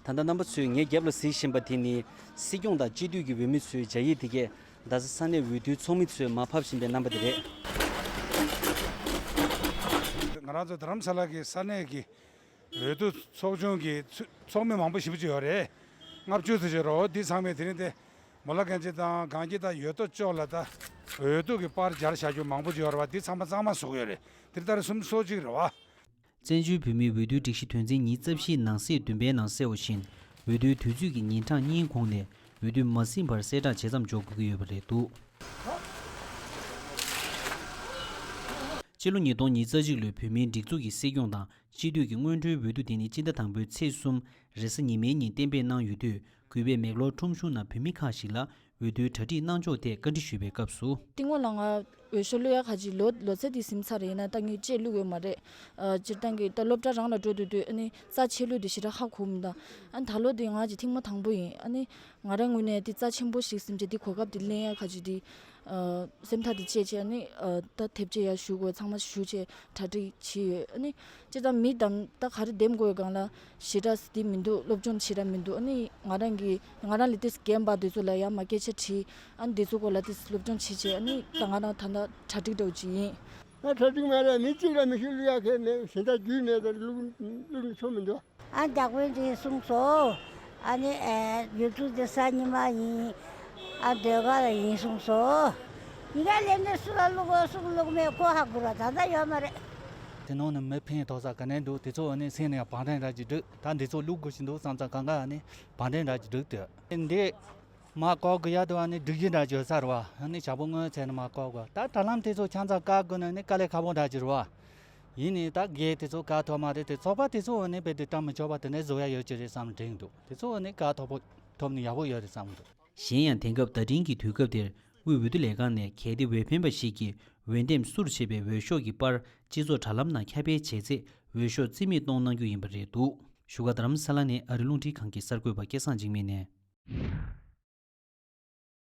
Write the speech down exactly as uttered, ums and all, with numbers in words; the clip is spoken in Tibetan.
ད་ལྟ་རྣམ་པ་ཚོས་ངའི་རྒྱབ་ལ་གཟིགས་བཞིན་པ་དེ་ནི་སྲིད་སྐྱོང་དང་སྤྱི་འཐུས་ཀྱི་འོས་མི་ཚོའི་སྦྱར་ཡིག་དེ་གས་རྡ་ས་ས་གནས་འོས་བསྡུའི་ཚོགས་མི་ཚོས་མར་ཕབ་བཞིན་པའི་རྣམ་པ་དེ་རེད། ང་རང་ཚོ་རྡ་རམ་ས་ལ་གི་ས་གནས་ཀྱི་འོས་བསྡུ་ཚོགས་ཆུང་གི་ཚོ་ཚོགས་མི་མང་པོ་ཞེ་པོ་ཅིག་ཡོད་རེད། ལྔ་བཅུ་ཙམ་ཅིག་རེད། འདི་ཚང་མས་དེ་རིང་དེ་མོ་ལ་གན་ཇི་དང་གན་ཇི་དང་ཡོད་དོ་ཅོག་ལ་ད་འོས་བསྡུ་གི་པར་སྦྱར་བཞག་རྒྱུ་མང་པོ་ཅིག་ཡོད་རེད་བ། འདི་ཚང་མ་གཙང་མ་བཟོ་གི་ཡོད་རེད། དེ་ལྟར་སུམ་ཅུ་སོ་གཅིག་རེད་བ། བཙན་བྱོལ་བོད་མིའི་འོས་བསྡུའི་སྒྲིག་གཞི་དོན་ཚན་ཉི་ཤུ་རྩ་བཞིའི་ནང་གསེས་བདུན་པའི་ནང་གསལ་བ་བཞིན། འོས་བསྡུའི་དུས་ཚོད་ཀྱི་ཉིན་གྲངས་གཉིས་གོང་ནས་འོས་བསྡུ་མ་ཟིན་བར་གསལ་བསྒྲགས་བྱེད་མཚམས་འཇོག་དགོས་ཀྱི་ཡོད་པ་རེད་འདུག་སྤྱི་ལོ་ཉིས་སྟོང་ཉི་ཤུ་རྩ་གཅིག་ལོའི་བོད་མིའི་སྒྲིག་འཛུགས་ཀྱི་སྲིད་སྐྱོང་དང་སྤྱི་འཐུས་ཀྱི་སྔོན་འགྲོའི་འོས་བསྡུ་དེ་ནི་སྤྱི་ཟླ་དང་པོའི་ཚེས་གསུམ་རེས་གཟའ་ཉི་མའི་ཉིན་གཏན་འབེབས་གནང་ཡོད་དུས། གུས་པས་མེག་ལོར་ཁྲོམ་གཞུང་ནང་བོད་མི་ཁག་ཞིག་ལ་འོས་བསྡུའི་གྲ་སྒྲིག་གནང་ཕྱོགས་ཐད་བཀའ་འདྲི་ཞུས་པའི་སྐབས་སུ། དེ་སྔོན་ལ་ང་འོས་ཤོག་བླུག་ཡ་ག་ཅིག་ལོ་ལོ་ཚད་དེ་ཟིན་ཚར་རེད། ཡིན་ན་ད་ངས་ཅེས་བླུག་ཡོད་མ་རེད། ཨ། སྤྱིར་བཏང་གི་ད་སློབ་གྲྭ་རང་ལ་འགྲོ་དུས་དུས་ཨ་ནི་རྩ་ཆེ་ལུགས་དེ་ཞེ་དྲག་ཧ་གོ་མི་འདུག་ཨ་ནི་ད་ལོ་དེ་ང་གི་ཐེངས་མ་དང་པོ་ཡིན། ཨ་ནི་ང་རང་ངོས་ནས་དེ་རྩ་ཆེན་པོ་ཞིག་ཟིན་བྱས་དེ་གོ་སྐབས་དེ་ལེན་ཡ་ག་ཅིག་དེ། ཨ། སེམས་ཐག་དེ་བཅད་བྱས་ཨ་ནི། ཨ། ད་ཐེབས་ཆེ་ཡ་ཞུ་དགོས་ཚང་མ་ཞུ་བྱས་གྲ་སྒྲིག་བྱས་ཡོད། ཨ་ནི། སྤྱིར་བཏང་མི་དང་ད་ག་རེ་འདེམས་དགོས་སྒང་ལ་ཞེ་དྲག་དེ་མི་འདུག་སློབ་སྦྱོང་ཞེ་དྲག་མི་འདུག་ཨ་ནི་ང་རང་གི་ང་རང་ལས་དེ་རྒན་པ་དེ་ཚོ་ལ་ཡང་མ་སྐད་ཆ་དྲིས། ཨ་ནི་དེ་ཚོ་སྐོར་ལ་དེ་སློབ་སྦྱོང་བྱེད་བྱས་ཨ་ནི་ད་ང་རང་ད་ལྟ་གྲ་སྒྲིག་འདྲ་བོ་ཅིག་ཡིན། ང་གྲ་སྒྲིག་མ་རེད། མི་གཅིག་ལ་མི་ཤོག་བླུག་ཡག་གི་མེད། གཞན་དག་རྒྱུས་མེད་དང་བླུག་བླུག་ནས་ཆོ་མི་འདུག་ཨ་འདག་པོའི་འདི་གསུངས་སོ། ཨ་ནི་ཨེ་ཡུལ་དུ་འདི་ས་ཉི་མ་ཡིན། ཨ་ཟློས་གར་ལ་ཡིན་གསུངས་སོ། ཡིན་ག་ལས་ནི་སུ་ལ་བླུག་གོ་སུ་བླུག་མེད་ཁོ་ཧ་གོ་ར་ད་ལྟ་ཡོད་མ་རེད། དེ་ནང་ནས་མི་ཕན་ཐོགས་ས་ག་ནས་འདུག་དེ་ཚོ་ཨ་ནི་སེམས་ནས་བང་ཐེན་ར་ཅིག་འདུག་ད་འདི་ཚོ་བླུག་དགོས་ཤིག་འདུག་བསམ་ཙང་གང་ག་ཨ་ནི་བང་ཐེན་ར་ཅིག་འདུག་དེ་འདི། མ་བཀག་གི་ཡ་དུ་ཨ་ནི་སྒྲིག་གཞི་འདྲ་བྱོས་ས་རེད་བ། ཨ་ནི་ཞག་པོ་སྔོན་ཚེ་ནི་མ་བཀག་གི་ད་དྲ་ལམ་དེ་ཚོ་ཆང་ཚ་བཀག་དགོས་ན་ནི་དཀའ་ལས་ཁག་པོ་འདྲ་ཅིག་རེད་བ། ཡིན་ནི་ད་རྒྱལ་དེ་ཚོ་བཀག་ཐུབ་མ་རེད། དེ་ཚོགས་པ་དེ་ཚོ་ཨ་ནི་རྦད་དེ་བཀྲམ་མི་ཆོག་པ་དེ་ནས་བཟོ་ཡ་ཡོད་ཀྱི་རེད་བསམ་དྲན་འདུག་དེ་ཚོ་ཨ་ནི་བཀག་ཐུབ་པོ་ཐུབ་ནི་ཡག་པོ་ཡོད་རེད་བསམ་གི་འདུག་གཞན་ཡང་དེང་སྐབས་ཟླ་སྒྲིལ་གྱི་དུས་སྐབས་དེར་དབུས་འོས་བསྡུ་ལས་ཁང་ནས་གལ་ཏེ་འོས་འཕེན་པ་ཞིག་གིས་འོས་འདེམས་སུར་བྱས་པའི་འོས་ཤོག་གི་པར་སྤྱི་ཚོགས་དྲ་ལམ་ནང་ཁྱབ་སྤེལ་བྱས་ཚེ་འོས་ཤོག་རྩིས་མེད་གཏོང་གནང་རྒྱུ་ཡིན་པ་རེད་འདུག་བཞུགས་སྒར་རྡ་རམ་ས་ལ་ནས་ཨ་རི་རླུང་འཕྲིན་ཁང་གི་གསར་འགོད་པ་སྐལ་བཟང་འཇིགས་མེད་ནས།